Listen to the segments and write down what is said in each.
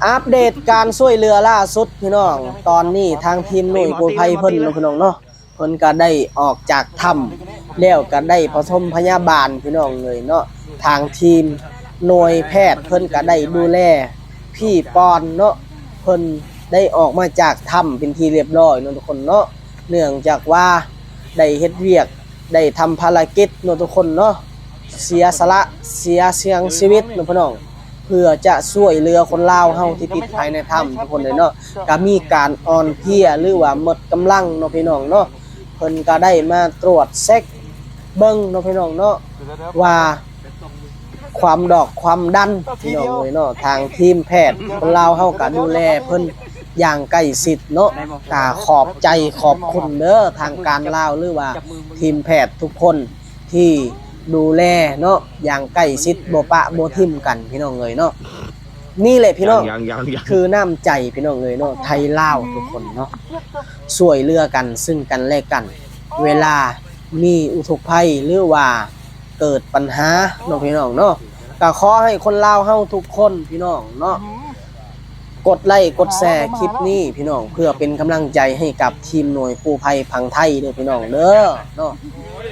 ອັບເດດການຊ່ວຍເຫຼືອລ່າສຸດພີ່ນ້ອງ, ຕອນນີ້ທາງທີມໜ່ວຍກູ້ໄພເພິ່ນເນາະພີ່ນ້ອງເນາະ ເພິ່ນກໍໄດ້ອອກຈາກຖ້ຳ ແລ້ວກໍໄດ້ປະຖົມພະຍາບານພີ່ນ້ອງເອີຍເນາະ. ທາງທີມໜ່ວຍແພດເພິ່ນກໍໄດ້ດູແລພີ່ປອນເນາະ, ເພິ່ນໄດ້ອອກມາຈາກຖ້ຳເປັນທີ່ຮຽບຮ້ອຍເນາະທຸກຄົນເນາະ, ເນື່ອງຈາກວ່າໄດ້ເຮັດວຽກ ໄດ້ທຳພາລະກິດເນາະທຸກຄົນເນາະ, ເສຍສະຫຼະ ເສຍສຽງຊີວິດເນາະພີ່ນ້ອງ ເພື່ອຈະຊ່ວຍເຫຼືອຄົນລາວເຮົາທີ່ຕິດພາຍໃນຖ້ຳທຸກຄົນເລີຍເນາະ. ກະມີການອ່ອນເພຍ ຫຼືວ່າໝົດກຳລັງເນາະພີ່ນ້ອງເນາະ, ເພິ່ນກະໄດ້ມາຕວດເຊັກເບິ່ງເນາະພີ່ນ້ອງເນາະ ວ່າຄວາມດອກຄວາມດັນພີ່ນ້ອງເອີຍເນາະ. ທາງທີມແພດຄົນລາວເຮົາກະດູແລເພິ່ນຢ່າງໃກ້ຊິດເນາະ, ກະຂອບໃຈຂອບຄຸນເດີທາງການລາວ ຫຼືວ່າທີມແພດທຸກຄົນ ທີ່ດູແລເນາະ ຢ່າງໃກ້ຊິດ ບໍ່ປະບໍ່ຖິ້ມກັນພີ່ນ້ອງເອີຍເນາະ. ນີ້ແຫຼະພີ່ນ້ອງ ຍັງໆໆ ຄືນ້ຳໃຈພີ່ນ້ອງເອີຍເນາະ, ໄທລາວທຸກຄົນເນາະ ຊ່ວຍເຫຼືອກັນຊຶ່ງກັນແລະກັນ ເວລາມີອຸທົກໄພ ຫຼືວ່າເກີດປັນຫາເນາະພີ່ນ້ອງເນາະ. ກໍຂໍໃຫ້ຄົນລາວເຮົາທຸກຄົນພີ່ນ້ອງເນາະ ກົດໄລ້ກົດແຊຄລິບນີ້ພີ່ນ້ອງ ເພື່ອເປັນກຳລັງໃຈໃຫ້ກັບທີມໜ່ວຍກູ້ໄພຝັ່ງໄທເດີພີ່ນ້ອງເດີເນາະ.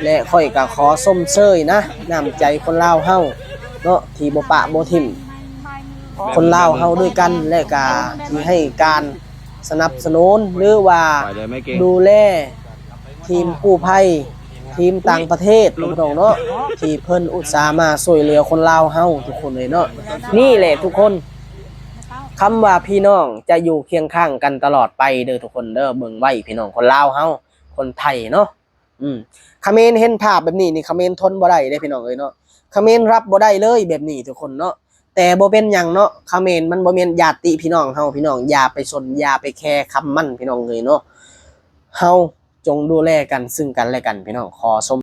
ແລະຂ້ອຍກໍຂໍຊົມເຊີຍນະ ນ້ຳໃຈຄົນລາວເຮົາເນາະ ທີ່ບໍ່ປະບໍ່ຖິ້ມຄົນລາວເຮົາດ້ວຍກັນ ແລະກໍທີ່ໃຫ້ການສະໜັບສະໜູນ ຫຼືວ່າດູແລທີມກູ້ໄພ ທີມຕ່າງປະເທດເນາະພີ່ນ້ອງເນາະ ທີ່ເພິ່ນອຸດສາມາຊ່ວຍເຫຼືອຄົນລາວເຮົາທຸກຄົນເລີຍເນາະ. ນີ້ແຫຼະທຸກຄົນ ຄຳວ່າພີ່ນ້ອງຈະຢູ່ຄຽງຂ້າງກັນຕະຫຼອດໄປເດີທຸກຄົນເດີ. ເບິ່ງໄວ້ພີ່ນ້ອງຄົນລາວເຮົາ ຄົນໄທເນາະ. ອືມ ຂະເໝນເຫັນພາບແບບນີ້ນີ້ ຂະເໝນທົນບໍ່ໄດ້ເດ້ພີ່ນ້ອງເອີຍເນາະ, ຂະເໝນຮັບບໍ່ໄດ້ເລີຍແບບນີ້ທຸກຄົນເນາະ. ແຕ່ບໍ່ເປັນຫຍັງເນາະ, ຂະເໝນມັນບໍ່ແມ່ນຍາດຕິພີ່ນ້ອງເຮົາ ພີ່ນ້ອງຢ່າໄປສົນ ຢ່າໄປແຄຄຳມັນພີ່ນ້ອງເອີຍເນາະ. ເຮົາຈົ່ງດູແລກັນຊຶ່ງກັນແລະກັນພີ່ນ້ອງ. ຂໍຊົມ